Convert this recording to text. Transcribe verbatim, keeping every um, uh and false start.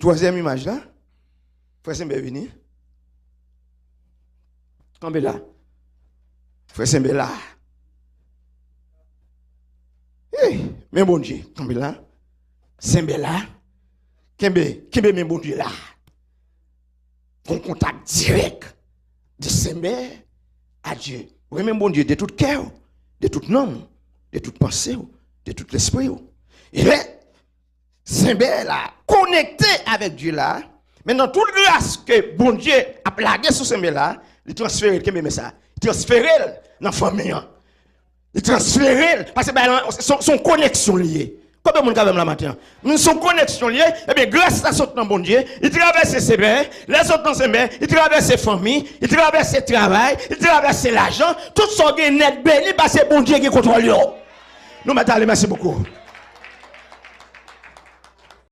Twazyèm imaj la. Frè Senbè vini. Kanpe la. Frè Senbè la. Hey, men Bondye, kanpe la. Senbè la. Kenbe, kenbe men Bondye la. Gon kontak dirèk de Senbè a Dye. Ou renmen Bondye de tout kè w, de tout nanm w, de tout panse w, de tout lespri w. E lè Senbè la konekte avèk Dye la, men nan tout gras ke Bondye ap lage sou Senbè la, li transfere l, kenbe men sa, li transfere l nan fanmi an. Li transfere l, paske bay lan, se, se yon koneksyon li ye. Konbyen moun k avè m la maten an? Moun, se yon koneksyon li ye. Ebyen, gras la sot nan Bondye, li travèse Senbè, lè sot nan Senbè, li travèse fanmi, li travèse travay, li travèse lajan. Tout sa w gen nèt beni, paske Bondye gen kontwòl yo. Nou mèt ale, mèsi bokou.